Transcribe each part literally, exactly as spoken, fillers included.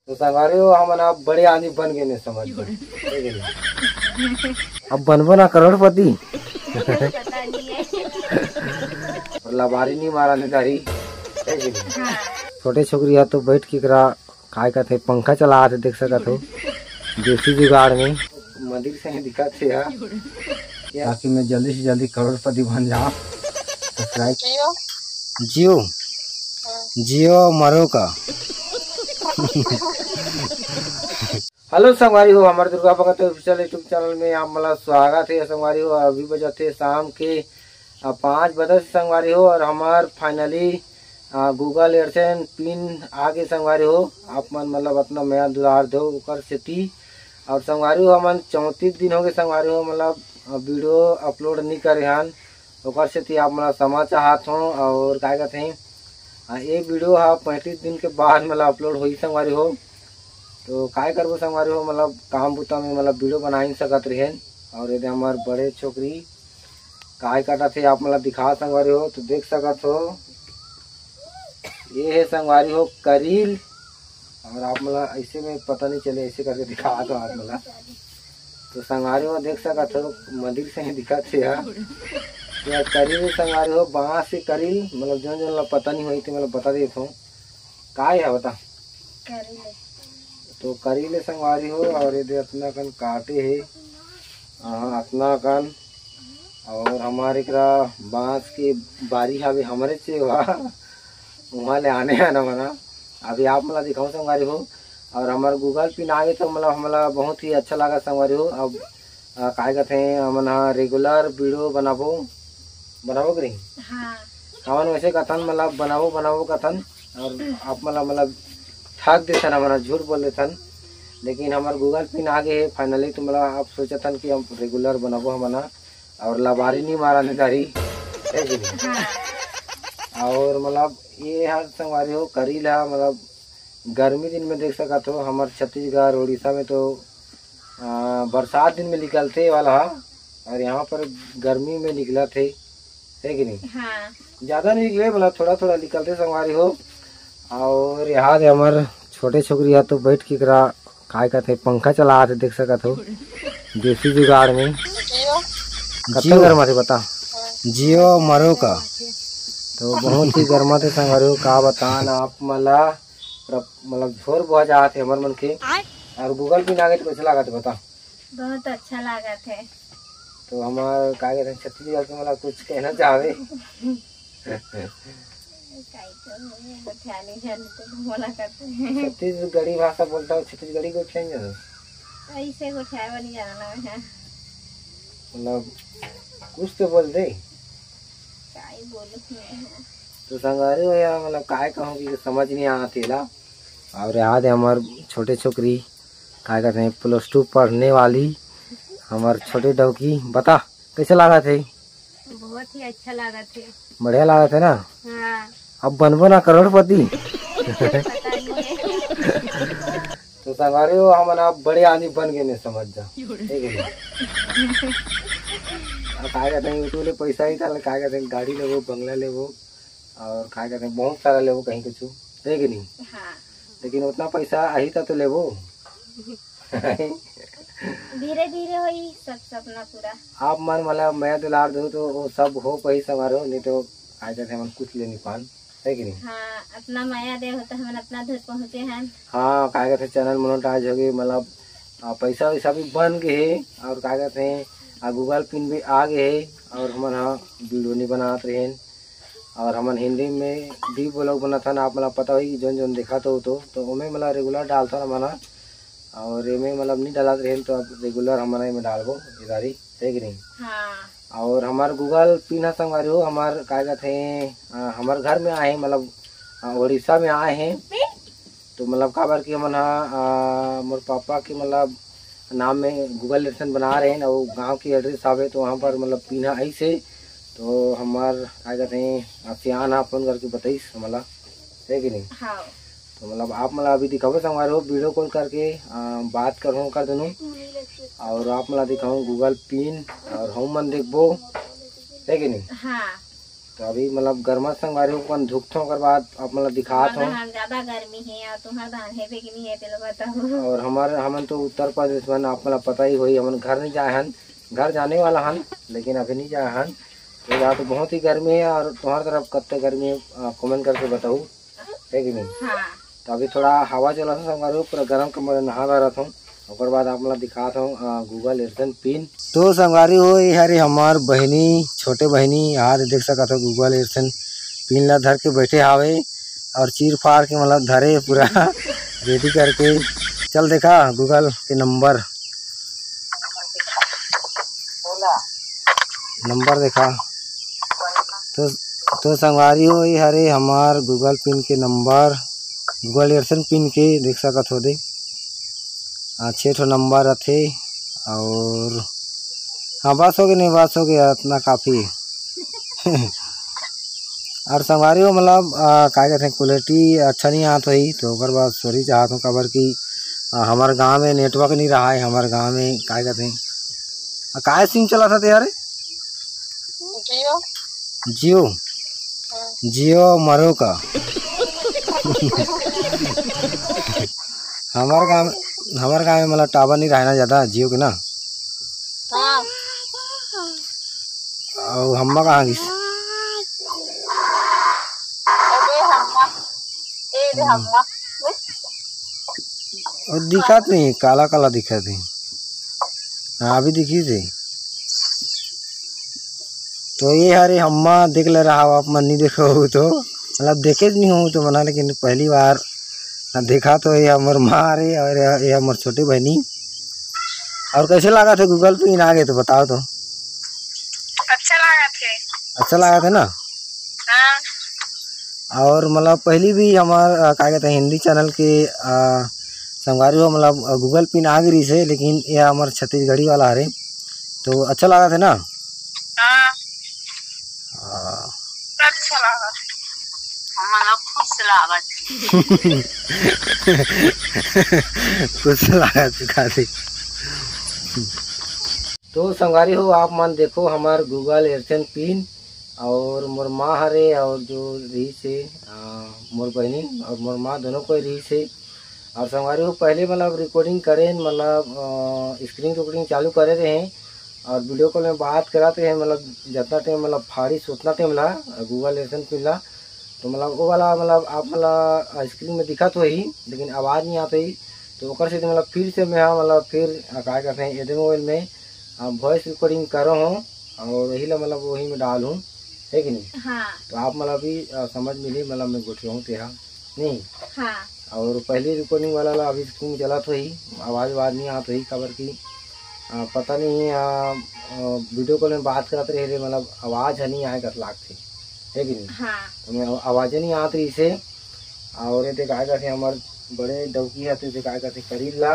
तो संगवारी हो, हमन अब बड़े आदमी बन गए ने, समझ लो। अब बनबो ना करोड़पति। लबारी नहीं मारा ने दारी। छोटे छोकरी ह तो बैठ के एकरा काय कथे, पंखा चलात हे, देख सकत हो, देसी जुगाड़ में। मंदिर से ही दिखत हे यार, ताकि मैं जल्दी से जल्दी करोड़पति बन जाऊं। Subscribe जियो। जियो। जियो मरो का। Hello संगवारी हो, हमर Durga Bhagat official YouTube channel में आप मला स्वागत हे। संगवारी हो, अभी बजत हे शाम के, आ, पाँच बजे से संगवारी हो, और हमार finally, आ, Google AdSense pin आगे संगवारी हो। आप मन मतलब अतना मया दुलार दो ओकर सेती। और संगवारी हो, हमन चौंतीस दिन हो गए संगवारी हो, मतलब, आ, video upload नहीं करे हन, ओकर सेती आप मला क्षमा चाहत हो। और काय कहते हैं, आ, ये video हा पैंतीस दिन के बाद मतलब upload होई संगवारी हो। तो काय करबो संगवारी हो, मतलब काम बुता में मतलब video बना ही सकत रहेन। और यदि हमार बड़े छोकरी काय काटत हे, आप मतलब दिखा संगवारी हो, तो देख सकत हो, ये है संगवारी हो करील। और आप मतलब ऐसे में पता नहीं चले, ऐसे करके दिखा दो आप मतलब। तो संगवारी हो देख सकत हो, मंदिर से ही दिखत हे यार। यार करील संगवारी हो, बांस के करील, मतलब जोन जोन ला पता नहीं होई तो मतलब बता देत हो। काय है बता? करीले। तो करीले संगवारी हो, और ये दे अतना कन काटे हे, हाँ, अतना कन। और हमारे एकरा बांस के बारी हवे हमरे से वहाँ, वहाँ ले आने हैं ना मना। अभी आप मला दिखाऊं संगवारी हो, और हमार Google pin आगे तो मतलब हमला बहुत ही अच्छा लगा संगवारी हो। अब आ, काय कथे, हमन ह regular video बनाबो, बनाबो करी। हाँ। हमन वैसे कथन मतलब बनाबो बनाबो कथन, और आप मतलब मतलब ठग देथन, हमन ह झूठ बोल देथन। लेकिन हमार Google pin आगे हे finally, तो मतलब आप सोचथन कि हम regular बनाबो हमन ह, और लबारी नहीं मारा निकारी, है कि नहीं? हाँ। और मतलब ये हर संगवारी हो करील ह, मतलब गर्मी दिन में देख सकत हो, हमार छत्तीसगढ़ उड़ीसा में तो आ, बरसात दिन में निकलथे वाला हा, और यहाँ पर गर्मी में निकलत हे, है कि नहीं? हाँ। ज्यादा नहीं निकले, मतलब थोड़ा थोड़ा निकलथे संगवारी हो। और यहाँ दे हमर छोटे छोकरी हा तो बैठ के एकरा काय कहते पंखा चलात हे, देख सकत हो, देसी जुगाड़ में। जियो। कतका जियो। गरमाथे बता। जियो मरो का। तो बहुत ही गरमाथे संगवारी हो, का बतान आप मला, मतलब झोर बोहा जात हे हमर मन के। आय। और Google pin आगे तो कैसे लागत हे बता? बहुत अच्छा लागत हे। तो हमार का कहते हैं, छत्तीसगढ़ के मतलब कुछ कहना चाहवे? काई तो गोठियानी झन तो मोला करते हैं। छत्तीसगढ़ी भाषा बोलता हूँ, छत्तीसगढ़ी गोठियानी जानो? ऐसे गोठियाए वाली जाना ना है। मतलब कुछ तो बोल दे। काई बोलूं मैं? तो संगवारी हो यार, मतलब काय कहूँ कि समझ नहीं आत एला। और याद है हमार छोटे छोकरी, काय कहते हैं, plus two पढ़ने वाली, हमार छोटे डौकी, बता कैसे लागत हे? बहुत ही अच्छा लागत हे। बढ़िया लागत हे ना? हाँ। अब बनबो ना करोड़पति। पता नहीं है। तो संगवारी हो, हमन अब बड़े आदमी बन गए ने, समझ जा। ठीक है। अब काय कहते हैं, YouTube ले पैसा ही था, काय कहते हैं, गाड़ी लेबो, बंगला लेबो, और काय कहते हैं, बहुत सारा लेबो कहीं कुछ, है कि नहीं? हाँ। लेकिन उतना पैसा आही था तो लेबो। धीरे धीरे होई सब सपना पूरा। आप मन मतलब मया दुलार दो तो वो सब हो पाही संगवारी हो, नहीं तो काय कहते हैं, हमन कुछ ले नहीं पान। है कि नहीं? हाँ, अपना मया दे हो तो हमन अपना धुर पहुँचे हैं। हाँ, काय कहते channel monetize हो गए, मतलब, आ, पैसा वैसा भी बन गए हे, और काय कहते हैं, आ, Google pin भी आ गए हे, और हमन हा video नहीं बनात रहेन, और हमन हिंदी में भी vlog बनाथन, आप मतलब पता होई कि जोन जोन देखा तो, तो, तो ओमे मतलब regular डालथन हमन हा, और एमे मतलब नहीं डालत रहेन, तो अब regular हमन एमे डालबो, इधारी, है कि नहीं? हाँ। और हमार Google pin ह संगवारी हो, हमार का कहत हे, अ, हमार घर में आए हे, मतलब, अ, उड़ीसा में आए हे। तो मतलब काबर कि हमन ह, अ, मोर पापा के मतलब नाम में Google AdSense बना रहे हैं, वो गांव की address आवे तो वहाँ पर मतलब pin ह आइस हे। तो हमार का कहत हे, अ, सियान ह फोन करके बताइस हमला, है कि नहीं? हाँ। तो मतलब आप मला अभी दिखाबो संगवारी हो, video call करके, अ, बात करहूँ कर देनू, और आप मला दिखाऊँ Google pin, और हम मन देखबो, है कि नहीं? हाँ। तो अभी मतलब गरमा संगवारी हो, अपन धुकथों, ओकर बाद आप मतलब दिखात हमार हो। डहान ज्यादा गर्मी हे और तुम्हार डहान हेबे कि नहीं हे, तेला बताओ। और हमार, हमन तो उत्तर प्रदेश मन, आप मतलब पता ही होही, हमन घर नहीं जाए हन, घर जाने वाला हन, लेकिन अभी नहीं जाए हन। तो यहाँ तो बहुत ही गर्मी है, और तुम्हार तरफ कत्ते गर्मी है, comment करके बताओ, है कि नहीं? हाँ। तो अभी थोड़ा हवा चलत हे संगवारी हो, पूरा गरम कमर में नहा रहा था। ओकर बाद आप मन ला दिखात हूँ Google AdSense पिन। तो संगवारी हो, ये हरे हमार बहिनी, छोटे बहिनी, यहाँ दे देख सकत हो Google AdSense पिन ला धर के बैठे हावे और चीर फाड़ के मतलब धरे पूरा रेडी करके। चल देखा Google के नंबर, नंबर देखा। तो, तो संगवारी हो, ये हरे हमार Google पिन के नंबर, Google AdSense पिन के देख सकत हो दे। हाँ, छः ठो नंबर रथे। और हाँ, बस हो गए, नहीं बस हो गया, इतना काफ़ी है। और संगवारी हो, मतलब, आ, का कहते हैं, क्वालिटी अच्छा नहीं आत होही, तो ओकर बाद सॉरी चाहत हूँ, काबर कि, आ, हमार गाँव में नेटवर्क नहीं रहा है, हमार गाँव में का कहते हैं, आ, काय सिम चला था तेरे? जियो। जियो? हाँ। जियो मरो का। हमार गाँव, हमार गाँव में मतलब टावर नहीं रहा ना ज़्यादा जियो के ना। हाँ। और हम्मा कहाँ गिस? अबे हम्मा, ए दे हम्मा। और दिखत नहीं, काला काला दिखत है। हाँ, अभी दिखी थे। तो ये हरे हम्मा देख ले रहा हो, आप मन नहीं देखो हो तो, मतलब देखे नहीं हो तो मना, लेकिन पहली बार देखा तो ये हमर माँ रे और ये, ये हमर छोटी बहनी। और कैसे लगा थे Google पिन आगे तो बताओ तो। अच्छा लगा थे। अच्छा लगा थे ना? हाँ। और मतलब पहली भी हमार, अ, का कहते हैं, हिंदी चैनल के, अ, संगवारी हो, मतलब, अ, Google पिन आ गई से, लेकिन ये हमार छत्तीसगढ़ी वाला हरे, तो अच्छा लगा थे ना? हाँ। हाँ। अच्छा लगा। मतलब खुश लागत। खुश लागत खाली। तो संगवारी हो, आप मन देखो हमार Google AdSense पिन और मोर माँ हरे और जो रही से, आ, मोर बहनी और मोर माँ दोनों कोई रही से। और संगवारी हो, पहले मतलब रिकॉर्डिंग करें, मतलब, आ, स्क्रीन रिकॉर्डिंग चालू करे रहे और वीडियो कॉल में बात करत रहे, मतलब जितना टाइम मतलब फाड़ी उतना टाइम ला Google AdSense पिन ला। तो मतलब वो वाला मतलब आप वाला स्क्रीन में दिखत होही, लेकिन आवाज़ नहीं आत होही। तो ओकर से मतलब फिर से मैं, हाँ, मतलब फिर, आ, का कहते हैं, एदे मोबाइल में, आ, वॉइस रिकॉर्डिंग करो हूँ और वही ला मतलब वही में डाल हूँ, है कि नहीं? हाँ। तो आप मतलब भी, आ, समझ मिली, मतलब मैं गोठिया हूँ तेहा नहीं। हाँ। और पहली रिकॉर्डिंग वाला ला अभी स्क्रीन में चलत होही, आवाज़ आवाज़ नहीं आत होही, काबर कि, आ, पता नहीं, आ, आ, वीडियो कॉल में बात करत रहे रे, मतलब आवाज़ ह नहीं आए कस लागथे, है कि नहीं? हाँ। तो मैं आवाज़ नहीं आत रही से। और ये देख आए कथे हमार बड़े डौकी है, तो देख आए कथे करील ला,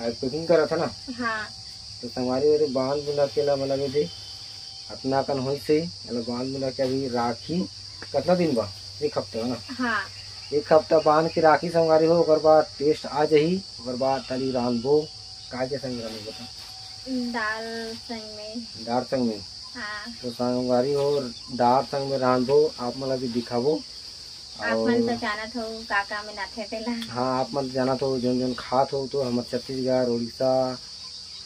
आज पैकिंग करा था ना। हाँ। तो संगवारी वारी बांध बुंधा के ला, मतलब ये दे अपना कन होई से, मतलब बांध बुंधा के अभी राखी कितना दिन बा? एक हफ्ता है ना? हाँ। एक हफ्ता बांध के राखी संगवारी हो, ओकर बाद टेस्ट आ जाही, ओकर बाद ताली रांधबो। का के संग रांधबो बता? दाल संग में। दाल संग में? हाँ। तो संगवारी हो, दाल संग में रांधबो, आप मन ला भी दिखाबो। आप मन तो और जानत हो का का में नाथे तेला। हाँ, आप मन तो जानत हो, जोन जोन खात हो, तो हमर छत्तीसगढ़, उड़ीसा,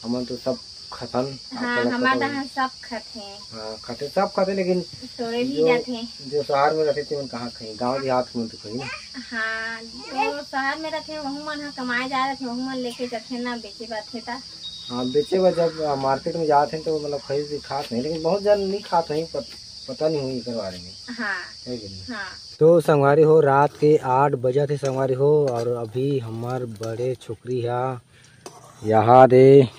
हमन तो सब खतन, हाँ, आपन ला हमार खतन। डहान सब खथे। हाँ, खथे, सब खथे, लेकिन तोड़े भी जो, जाथे। जो शहर में रहथे, तेमन कहाँ खाही? गाँव देहात में तो खाही ना। हाँ, जो शहर में रहथे, वहू मन ह कमाए जाए रहथे, वहू मन लेके जाथे ना, बेचे बाथे ता। हाँ, बेचे बर जब, आ, मार्केट में जात हे, तो मतलब खरीद के खात नहीं, लेकिन बहुत जन नहीं खात होही, पत-, पता नहीं होही एकर बारे में। हाँ। है कि नहीं? हाँ। तो संगवारी हो, रात के आठ बजत हे संगवारी हो, और अभी हमर बड़े छोकरी हा यहाँ दे,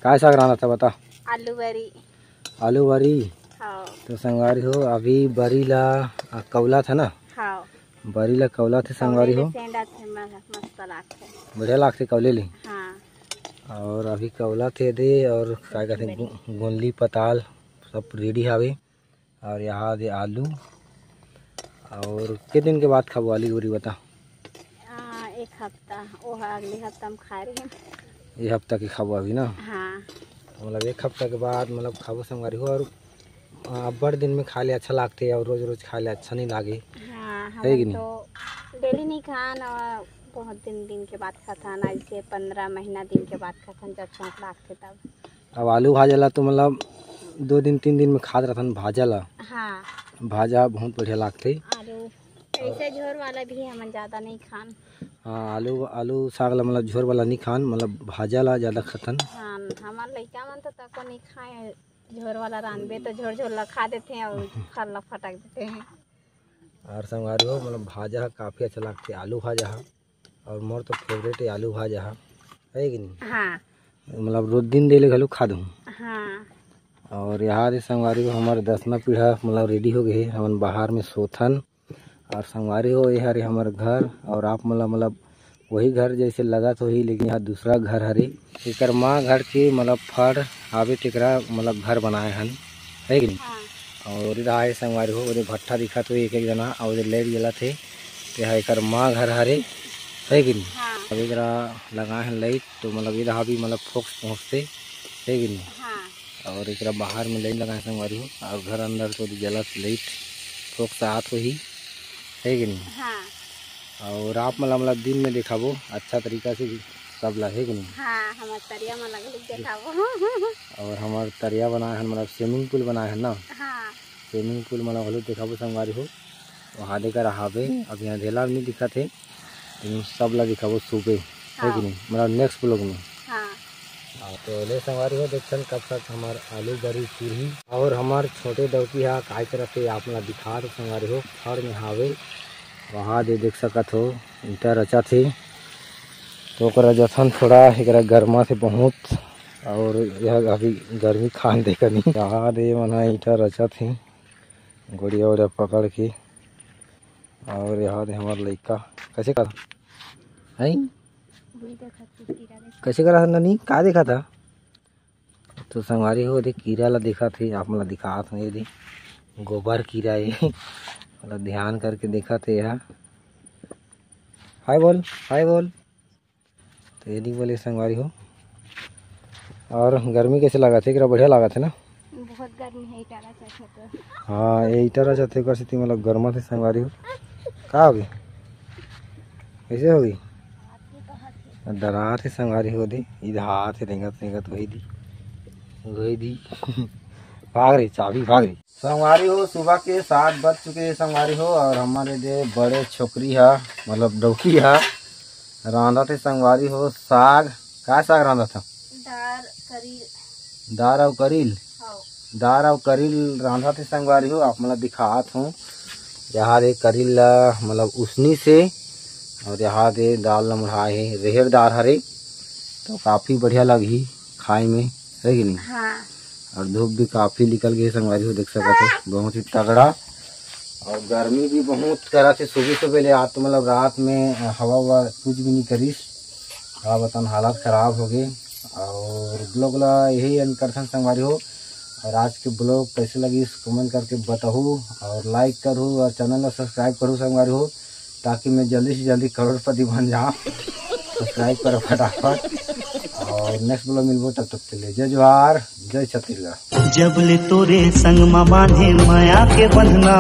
काय साग रांधत हे बता? आलू बरी। आलू बरी? हाँ। तो संगवारी हो, अभी बरी ला, आ, कौलत हे ना? हाँ। बरी ला कौलत हे संगवारी कौले हो। ले सेंधा थे, म-, मस्त लागथे। बढ़िया लागथे कौले ले। हाँ। और अभी कौलत हे दे, और का कहथे, गो-, गोंदली पताल सब रेडी हावे। और यहाँ दे आलू। और के दिन के बाद खाबो आलू बरी बता? आ, एक हफ्ता, वो अगले हफ्ता में खाए रहे। ये हफ्ता के खाबो अभी ना? हाँ। मतलब एक हफ्ता के बाद मतलब खाबो संगवारी हो। और अब्बड़ दिन में खाए ले अच्छा लागथे अउ रोज रोज खाए ले अच्छा नहीं लागे। हाँ, है कि हमन नहीं? तो डेली नहीं खान, अउ बहुत दिन दिन के बाद खाथन, ऐसे पंद्रह महीना दिन के बाद खाथन, जब शौक लागथे तब। अब आलू भाजा ला तो मतलब दो दिन तीन दिन में खात रहथन भाजा ला। हाँ। भाजा बहुत बढ़िया लागथे। आलू ऐसे झोर वाला भी हमन ज्यादा नहीं खान। हाँ, आलू आलू साग ला मतलब झोर वाला नहीं खान, मतलब भाजा ला ज्यादा खाथन। हाँ, हमार लइका मन तो तको नहीं खाए, झोर वाला रांधबे तो झोर झोर ला खा देथे अउ फल ला फटक देथे। और संगवारी हो, मतलब भाजा ह काफी अच्छा लागथे, आलू भाजा ह, और मोर तो फेवरेट है आलू भाजा ह, है कि नहीं? हाँ। मतलब रोज दिन डेली घलो खा दूँ। हाँ। और यहाँ दे संगवारी हो, हमारे दसना पीढ़ा मतलब रेडी हो गए है, हमन बाहर में सोथन। और संगवारी हो, ये हरे हमर घर, और आप मन ला मतलब वही घर जैसे लगत होही, लेकिन यहाँ दूसरा घर हरे। एकर माँ घर के मतलब फड़ आवे, तेकरा मतलब घर बनाए हन, है कि नहीं? हाँ। और इधर आए संगवारी हो, ओदे भट्ठा दिखत होही एक एक जना, और ओदे लाइट जलत हे, ते हा एकर माँ घर हरे, है कि नहीं? हाँ। अब एकरा लगाए हन लाइट, तो मतलब इधर भी मतलब फोक्स पहुँचते, है कि नहीं? हाँ। और एकरा बाहर में लाइट लगाए संगवारी हो, और घर अंदर तो जलत लाइट फोक्स आत होही, है कि नहीं? हाँ। और आप मन ला दिन में दिखाबो अच्छा तरीका से सब ला, है कि नहीं? हाँ, हमर तरिया में लगल देखाबो। और हमर तरिया बनाए हन, मतलब स्विमिंग पूल बनाए हन ना। हाँ। स्विमिंग पूल मतलब घलो दिखाबो संगवारी हो। वहाँ देकर हावे, अब यहाँ ढेला नहीं दिखत हे, लेकिन सब ला दिखाबो सुबह, है कि हाँ। नहीं? मतलब नेक्स्ट ब्लॉग में। हाँ। हाँ, तो ले संगवारी हो, देखथन कब तक हमार आलू बरी चूरही। और हमार छोटे डौकी हा काय करत हे, आप मन ला दिखा दो संगवारी हो, फड़ में हावे। वहाँ दे देख सकत हो, ईंटा रचत हे, तो ओकरा जथन थोड़ा, एकरा गरमा से बहुत, और यह अभी गर्मी खान दे कनी। यहाँ दे मन हा ईंटा रचत हे, गोड़िया वोड़िया पकड़ के। और यहाँ दे हमार लइका कैसे कर, हैं? कैसे करा था ननी? का देखा था? तो संगवारी हो, दे कीरा ला देखा थे, आप मन ला दिखात हूँ, ये दे गोबर कीरा ये। मतलब ध्यान करके देखा थे यहाँ। हाय बोल, हाय बोल। तो ये नहीं बोले संगवारी हो। और गर्मी कैसे लागत हे? एकरा बढ़िया लागत हे ना? बहुत गर्मी है, ईटा रचत हे तो। हाँ, ये ईटा रचत हे, ओकर सेती मतलब गरमत हे संगवारी हो। का होगे? कैसे होगी? डरात हे संगवारी हो दे, इधर हाथ हे, रेंगत रेंगत वही दी, वही दी। भाग रही चाबी, भाग रही। संगवारी हो, सुबह के सात बज चुके हैं संगवारी हो, और हमारे दे बड़े छोकरी हा, मतलब डौकी हा, रांधत हे संगवारी हो साग। का साग रांधत हा? दार करील। दार अउ करील? हाँ। दार अउ करील रांधत हे संगवारी हो, आप मन ला दिखात हूँ। यहाँ दे करील ला मतलब उसनी से, और यहाँ दे दाल ला मुढ़ाए हे, रेहेर दार हरे, तो काफी बढ़िया लगही खाए में, है कि नहीं? हाँ। और धूप भी काफी निकल गई संगवारी हो, देख सकत हो, बहुत ही तगड़ा। और गर्मी भी बहुत करत हे सुबह सुबह ले। आज तो मतलब रात में हवा ववा कुछ भी नहीं करिस, का बताऊँ, हालत खराब हो गए। और ब्लॉग ला यही एंड करथन संगवारी हो। और आज के ब्लॉग कैसे लगिस कमेंट करके बताहू, और लाइक करहू, और चैनल ला सब्सक्राइब करहू संगवारी हो, ताकि मैं जल्दी से जल्दी करोड़पति बन जाऊँ। सब्सक्राइब करो फटाफट, और नेक्स्ट ब्लॉग मिलबो, तब तक के लिए जय जोहार, जय छत्तीसगढ़। जब ले तोरे संग मा बांधे मया के बंधना।